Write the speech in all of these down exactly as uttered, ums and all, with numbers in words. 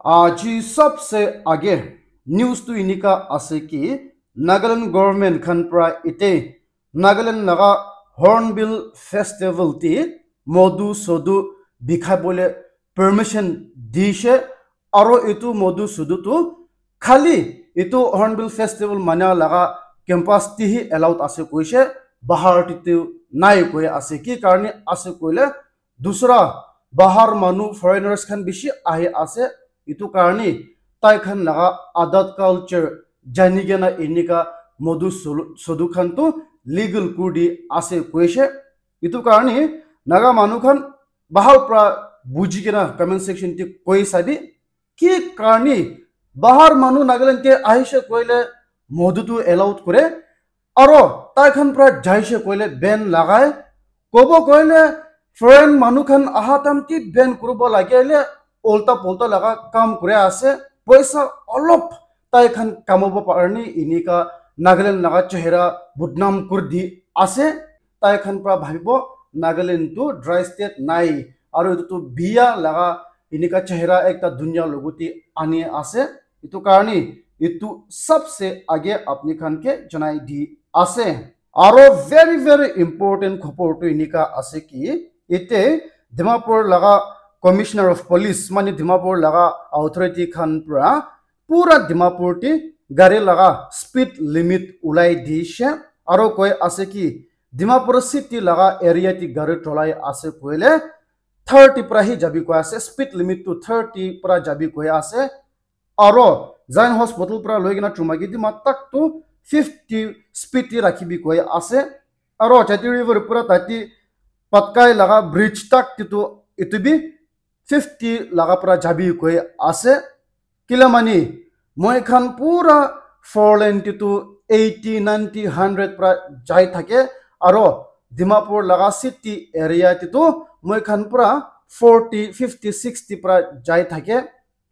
Aji sabse aage news tu enika ase ki Nagaland government khan pra ite Nagaland laga Hornbill Festival te modu sodu bikhai bole permission dishe, aro etu modu sodu tu khali etu Hornbill Festival mana laga campus te hi allowed ase koishe, bahar te tu nai koi ase. Ki karne ase koile dusra bahar manu foreigners khan bishi ahi ase, etu karne tai khan laga adat culture jani kena enika modu solu- sodu khan tu legal kuri di ase koishe. Etu karne Naga manu khan bahar pra buji kena comment section te koi sabi, ki karne bahar manu Nagaland te ahishe koile modu tu allowed kore, aro tai khan pra jaishe koile ban lagai. Kobo koile foreign manu khan aha time te ban kuribo lage le ulta pulta laga kam kuri ase. Poisa olop tai khan kamabo karne enika Nagaland laga chehra budnam kuri di ase. Tai khan pra bhabibo Nagaland tu dry state nai, aro etu tu biya laga enika chehra ekta dunia logote ani ase. Etu karne etu sabse aage apni khan ke janai di ase. Aro very very important khobor tu enika ase ki ite Dimapur laga Commissioner of Police mane Dimapur laga authority khan pra pura Dimapur te gari laga speed limit ulai dishe, aro koi ase ki Dimapur city laga area te gari cholai ase koile thirty pra hi jabi koi ase, speed limit tu thirty pra jabi koi ase. Aro Zion Hospital pra loi kena Chumaki Dima tak tu fifty speed te rakhibi koi ase. Aro Chati River pra tati Patkai laga bridge tak te tu etu bi fifty laga pra jabi koi ase. Kila mani moi khan pura four lane te tu eighty, ninety, hundred pra jai thake, aro Dimapur laga city area te tu moi khan pura forty, fifty, sixty pra jai thake.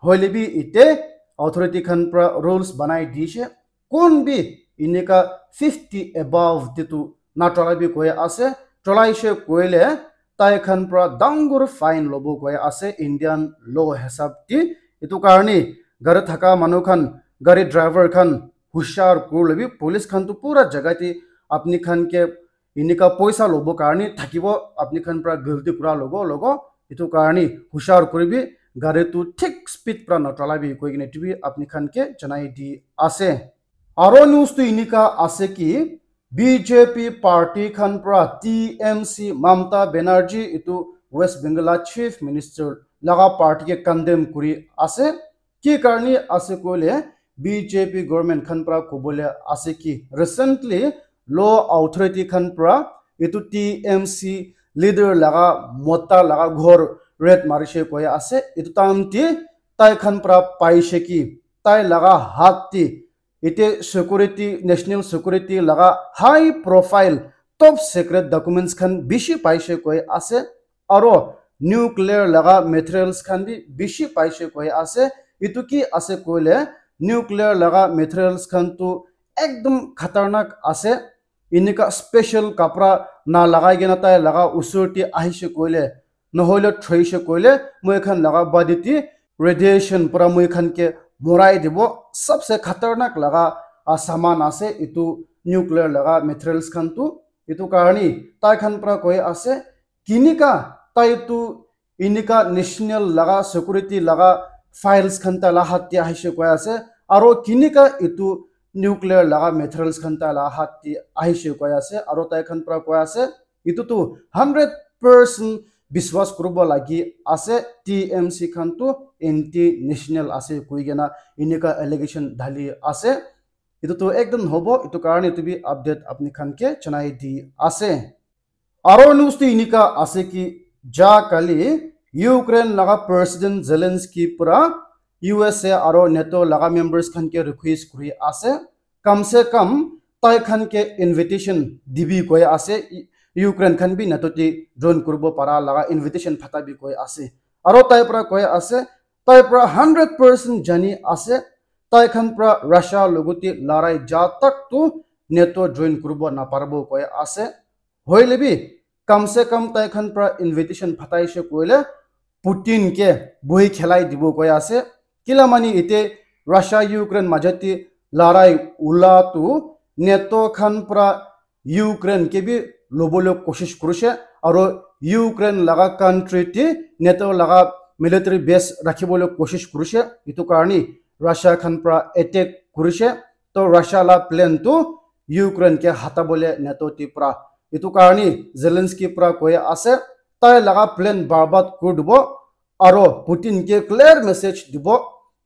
Hoile bi ite authority khan pra rules banai dishe, kun bi enika fifty above te tu na cholai bi koi ase. Cholaishe koile tai khan pra dangur fine lobo koi ase Indian law hisab te. Etu karne gari thaka manu khan, gari driver khan hushar kuri lobi. Police khan tu pura jaga te apni khan ke enika poisa lobo karne thakibo, apni khan pra galti kura logo logo. Etu karne hushar kuribi, gari tu thik speed pra na cholaibi koi kena etu bi apni khan ke janai di ase. Aro news tu enika ase ki B J P party khan pra T M C Mamata Banerjee etu West Bengal la chief minister laga party ke condemn kuri ase. Ki karne ase koile B J P government khan pra kobole ase ki recently law authority khan pra etu T M C leader laga mota laga ghor raid marishe koi ase. Etu time te tai khan pra paishe ki tai laga hat te ite security, national security laga high profile top secret documents khan bishi paishe koi ase. Aro nuclear laga materials khan bi bishi paishe koi ase. Etu ki ase koile nuclear laga materials khan tu ekdum khatarnak ase. Enika special kapra na lagai kena tai laga usor te ahishe koile, nohoile thoishe koile, moi khan laga body te radiation pura moi khan ke morai dibo. Sabse khatarnak laga, ah, saman ase etu nuclear laga materials khan tu. Etu karne tai khan pra koi ase, kinika tai tu enika national laga security laga files khan tai la hat te ahishe koi ase, aro kinika etu nuclear laga materials khan tai la hat te ahishe koi ase, aro tai khan pra koi ase etu tu hundred percent biswas kuribo lagi ase, T M C khan tu anti national ase koi kena enika allegation dhali ase. Etu tu ekdum hobo, etu karne etu bi update apni khan ke janai di ase. Aro news tu enika ase ki ja kali Ukraine laga President Zelensky pura U S A aro NATO laga members khan ke request kuri ase, kam se kam tai khan ke invitation dibi koi ase, Ukraine khan bi NATO te join kuribo para laga invitation phata bi koi ase. Aro tai pura koi ase, tai pura hundred percent jani ase, tai khan pura Russia logote larai ja tak tu NATO join kuribo naparibo koi ase. Hoile bi kam se kam tai khan pura invitation phataishe koile Putin ke bohi khelai dibo koi ase. Kila mani ite Russia Ukraine majati larai ula tu NATO khan pra Ukraine ke bi lobole koshish kurishe, aro Ukraine laga country ti NATO laga military base rakhibole koshish kurishe. Itu karni Russia khan pra attack kurishe. To Russia la plan tu Ukraine ke hatabole NATO ti pra. Itu karni Zelensky pra koi ase, tai laga plan barbad kuri dibo, aro Putin ke clear message dibo,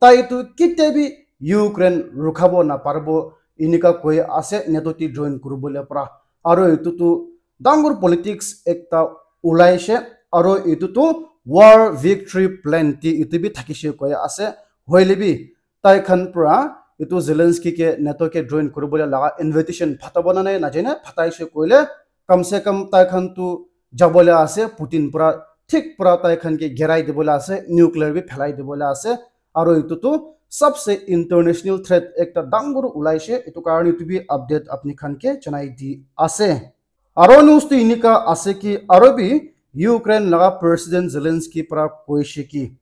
tai tu kitia bi Ukraine rukhabo naparibo, inika koi ase NATO ti join kuribole pra. Aro itu tu dangor politics ekta ulaishe, aro itu tu war victory plan ti itu bi thakishe koi ase. Hoile bi tai khan pra itu Zelensky ke NATO ke join kuribole laga invitation phatabo na nai najane, phataishe koile kam se kam tai khan tu jabole ase, Putin pra thik pra tai khan ke gerai dibole ase, nuclear bi phelai dibole ase. Aro itu tu sabse international threat ekta dangor ulaishe, itu karni itu bi update apni khan ke janai di ase. Aro news tu inika ase ki aro bi Ukraine laga President Zelensky pra koishe ki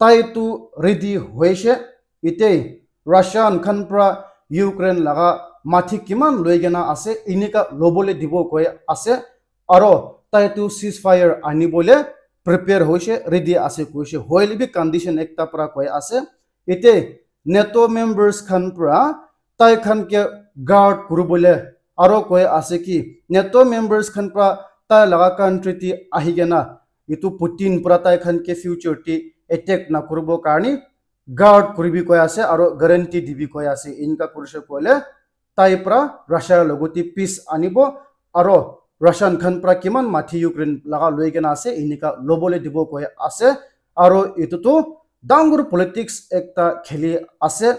tai tu ready hoishe, ite Russian khan pra Ukraine laga mathi kiman loi kena ase, inika lobole dibo koi ase, aro tai tu ceasefire anibole prepare hoishe, ready ase koishe, hoile bi condition ekta pra koi ase. Ite NATO members khan pra tai khan ke guard kuribole aro koi ase ki NATO members khan pra tai laga country ti ahi kena itu Putin pra tai khan ke future ti attack na kuribo karni guard kuribi koi ase aro guarantee dibi koi ase. Inka kurishe koile tai pra Russia logoti peace anibo aro Russian khan pra kiman mathi Ukraine laga loi kena ase inika lobole dibo koi ase. Aro itu tu dangor politics ekta kheli ase.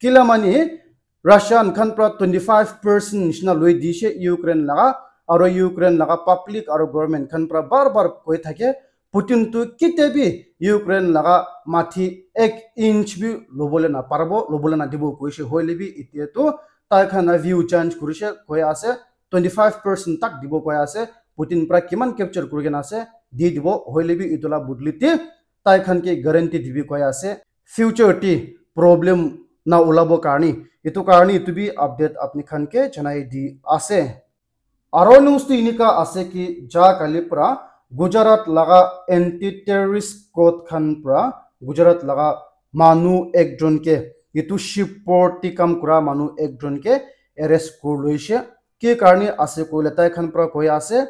Kila mani Russian khan pra twenty five percent nishina loi dishe Ukraine laga, aro Ukraine laga public aro government khan pra bar bar koi thake, Putin tu kitia bi Ukraine laga mathi ek inch bi lobole na parbo, lobole na dibo koishe. Hoile bi itia tu tai khan la view change kurishe koi ase, twenty five percent tak dibo koi ase. Putin pra kiman capture kuri kena ase di dibo, hoile bi itu la budli ti tai khan ke guarantee dibi koi ase future ti problem na ulabo karni. Itu karni itu bi update apni khan ke janai di ase. Aro news tu inika ase ki ja kali pra Gujarat laga anti terrorist squad khan pra Gujarat laga manu ekjon ke, itu ship port ti kam kura manu ekjon ke arrest kuri loishe. Ki karni ase koile tai khan pra koi ase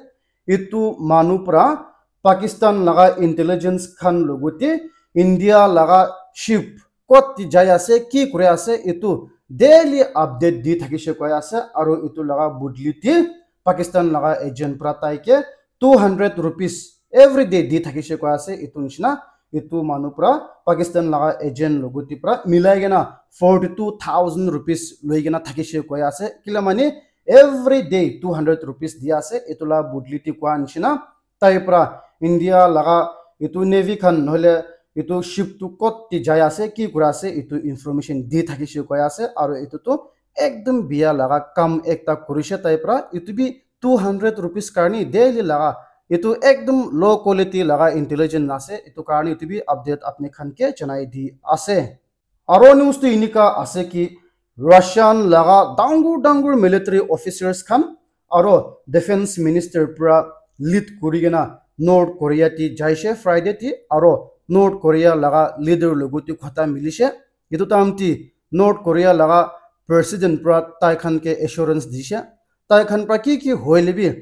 itu manu pra Pakistan laga intelligence khan logoti India laga ship kot ti jai ase, ki kuri ase, itu daily update di thakishe koi ase. Aro itu laga budli ti Pakistan laga agent pra tai ke two hundred rupees every day di thakishe koi ase. Itu nishina itu manu pra Pakistan laga agent logoti pra milai kena forty two thousand rupees loi kena thakishe koi ase. Kila mani every day two hundred rupees di ase. Itu la budli ti koi nishina tai pra India laga itu navy khan nohole itu ship tu kot ti jai ase, ki kura ase, itu information di thakishe koi ase. Aro itu tu ekdom biya laga kam ekta kurishe tai pra. Itu bi two hundred rupees karni daily laga itu ekdom low quality laga intelligence ase. Itu karni itu bi update apni khan ke janai di ase. Aro news tu inika ase ki Russian laga dangur dangur military officers khan aro defense minister pra lead kuri kena North Korea ti jaishe Friday ti, aro North Korea laga leader logoti khota milishe. Itu time ti North Korea laga president pra tai khan ke assurance dishe, tai khan pra ki ki hoile bi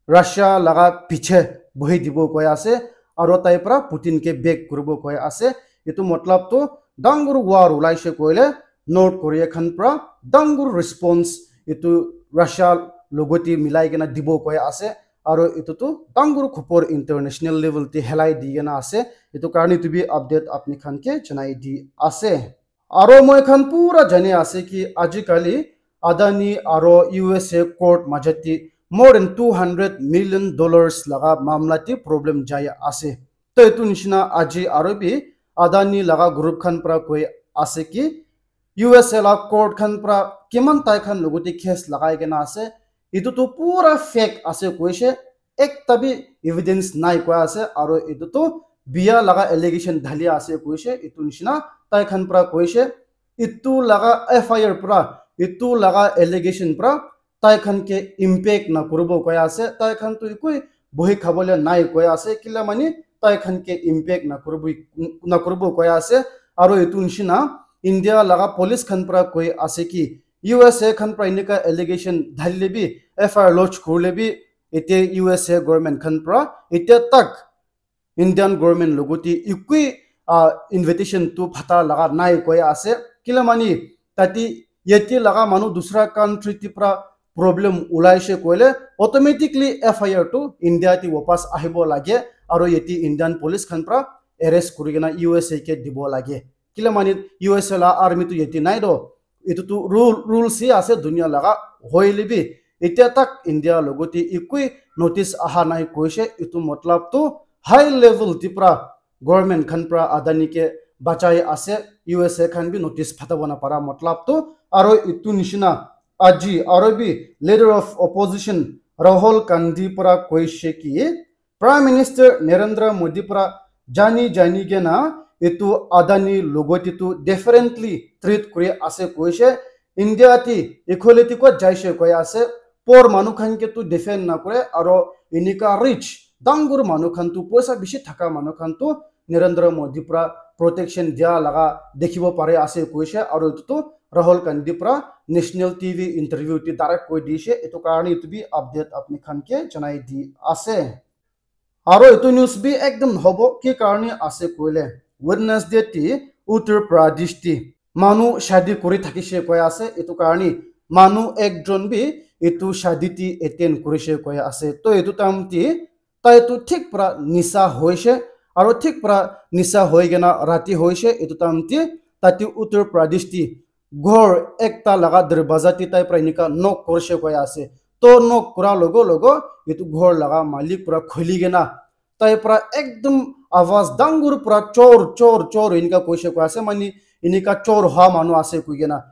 Russia laga piche bohi dibo koi ase, aro tai pra Putin ke back kuribo koi ase. Itu matlab tu dangur war ulaishe koile North Korea khan pra dangur response itu Russia logoti milai kena dibo koi ase. Aro itu tu dangur khupor international level ti helai di kena ase. Itu karni itu bi update apni khan ke janai di ase. Aro moi khan pura jani ase ki ajikali Adani aro U S A court majati more than two hundred million dollars laga mamla ti problem jai ase. To itu nishina aji aro bi Adani laga group khan pra koi ase ki U S A la court khan pra kiman tai khan logoti case lagai kena ase. Itu tu pura fake ase koishe, ekta bi evidence nai koi ase, aro itu tu biya laga allegation dhali ase koishe. Etu nishina tai khan pra koishe, etu laga F I R pra, etu laga allegation pra tai khan ke impact na kuribo koi ase, tai khan tu ekoi bohi khabole nai koi ase, kila mani tai khan ke impact na kuribo, na kuribo koi ase. Aro etu nishina India laga police khan pra koi ase ki U S A khan pra enika allegation dhalile bi, F I R lodge kurile bi, ete U S A government khan pra ete tak Indian government logote ekoi, ah, invitation tu phata laga nai koi ase. Kila mani tate yate laga manu dusra country te pra problem ulaishe koile automatically F I R tu India te wapas ahibo lage, aro yate Indian police khan pra arrest kuri kena U S A ke dibo lage. Kila mani U S A la army tu yate nai do. Etu tu rule, rules hi ase dunia laga. Hoile bi etia tak India logote ekoi notice aha nai koishe. Etu matlab tu high level te pra government khan pra Adani ke bachai ase. U S A khan bi notice phatabo na para matlab tu. Aro etu nishina aji aro bi leader of opposition Rahul Gandhi pra koishe ki Prime Minister Narendra Modi pra jani jani kena etu Adani logote tu differently treat kuri ase koishe. India te equality kot jaishe koi ase. Poor manu khan ke tu defend na kore, aro enika rich, dangur manu khan tu, poisa bishi thaka manu khan tu Narendra Modi pra protection dia laga dikhibo pare ase koishe. Aro etu tu Rahul Gandhi pra national T V interview te direct koi dishe. Etu karne etu bi update apni khan ke janai di ase. Aro etu news bi ekdom hobo, ki karne ase koile Wednesday te Uttar Pradesh te manu shadi kuri thakishe koi ase. Etu karne manu ekjon bi etu shadi te attend kurishe koi ase. To etu time te tai tu thik pra nisa hoishe, aro thik pra nisa hoi kena rati hoishe. Etu time te tate Uttar Pradesh te ghor ekta laga darwaza te tai pra enika knock kurishe koi ase. To knock kura logo logo etu ghor laga malik pra khuli kena tai pra ekdom awaz dangur pra chor, chor, chor enika koishe koi ase, mane enika chor hoa manu ase koi kena.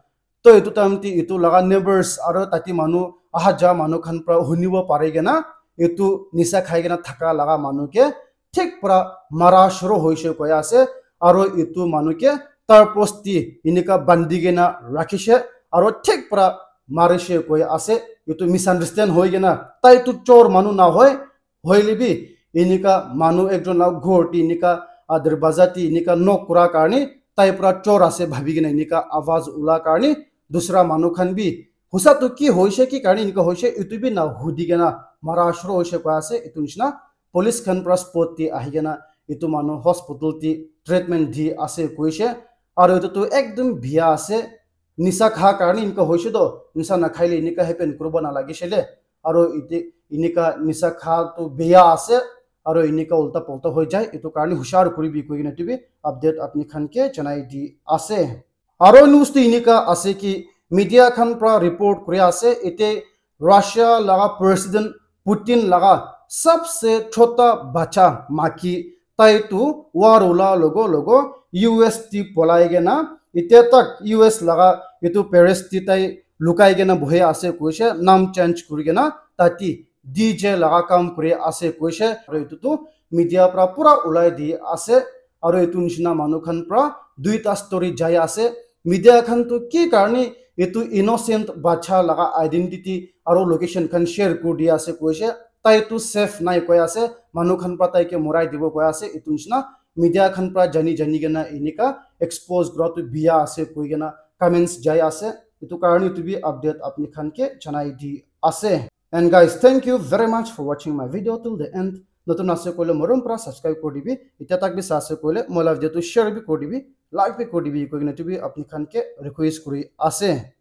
To etu time te etu laga neighbors aro tate manu aha ja manu khan pra hunibo pare kena etu nisa khai kena thaka laga manu ke thik pra mara shuru hoishe koi ase, aro etu manu ke tarpos te enika bandi kena rakhishe, aro thik pra marishe koi ase. Etu misunderstand hoi kena, tai tu chor manu na hoi, hoile bi enika manu ekjon la ghor te enika, ah, darwaza te enika knock kura karne tai pra chor ase bhabi kena enika awaz ula karne dusra manu khan bi hosa tu ki hoishe, ki karne enika hoishe, etu bi na hudi kena mara shuru hoishe koi ase. Etu nishina police khan pra spot te ahi kena etu manu hospital te treatment di ase koishe. Aro etu tu ekdom biya ase, nisa kha karne enika hoishe to, nisa na khaile enika happen kuribo na lagishile. Aro ete enika nisa kha tu biya ase, aro enika ulta pulta hoi jai, etu karne hushar kuribi koi kena etu bi update apni khan ke janai di ase. Aro news tu enika ase ki media khan pra report kuri ase, ete Russia laga president Putin laga sabse chota bacha maki, tai tu war ula logo logo U S te polai kena, ete tak U S laga etu Paris te tai lukai kena bohi ase koishe, nam change kuri kena tate D J laga kam kuri ase koishe. Aro etu tu media pra pura ulai di ase. Aro etu nishina manu khan pra duita story jai ase. Media khan tu ki karne etu innocent bacha laga identity aro location khan share kuri di ase koishe. Tai tu safe nai koi ase, manu khan pra tai ke morai dibo koi ase. Etu nishina media khan pra jani jani kena enika expose kura tu biya ase koi kena comments jai ase. Etu karne etu bi update apni khan ke janai di ase. And guys, thank you very much for watching my video till the end. Notun ase koile morom pra subscribe kuri dibi. Etiya tak bi sa ase koile moi la video tu share bi kuri dibi, like bi kuri dibi koi kena etu bi apni khan ke request kuri ase.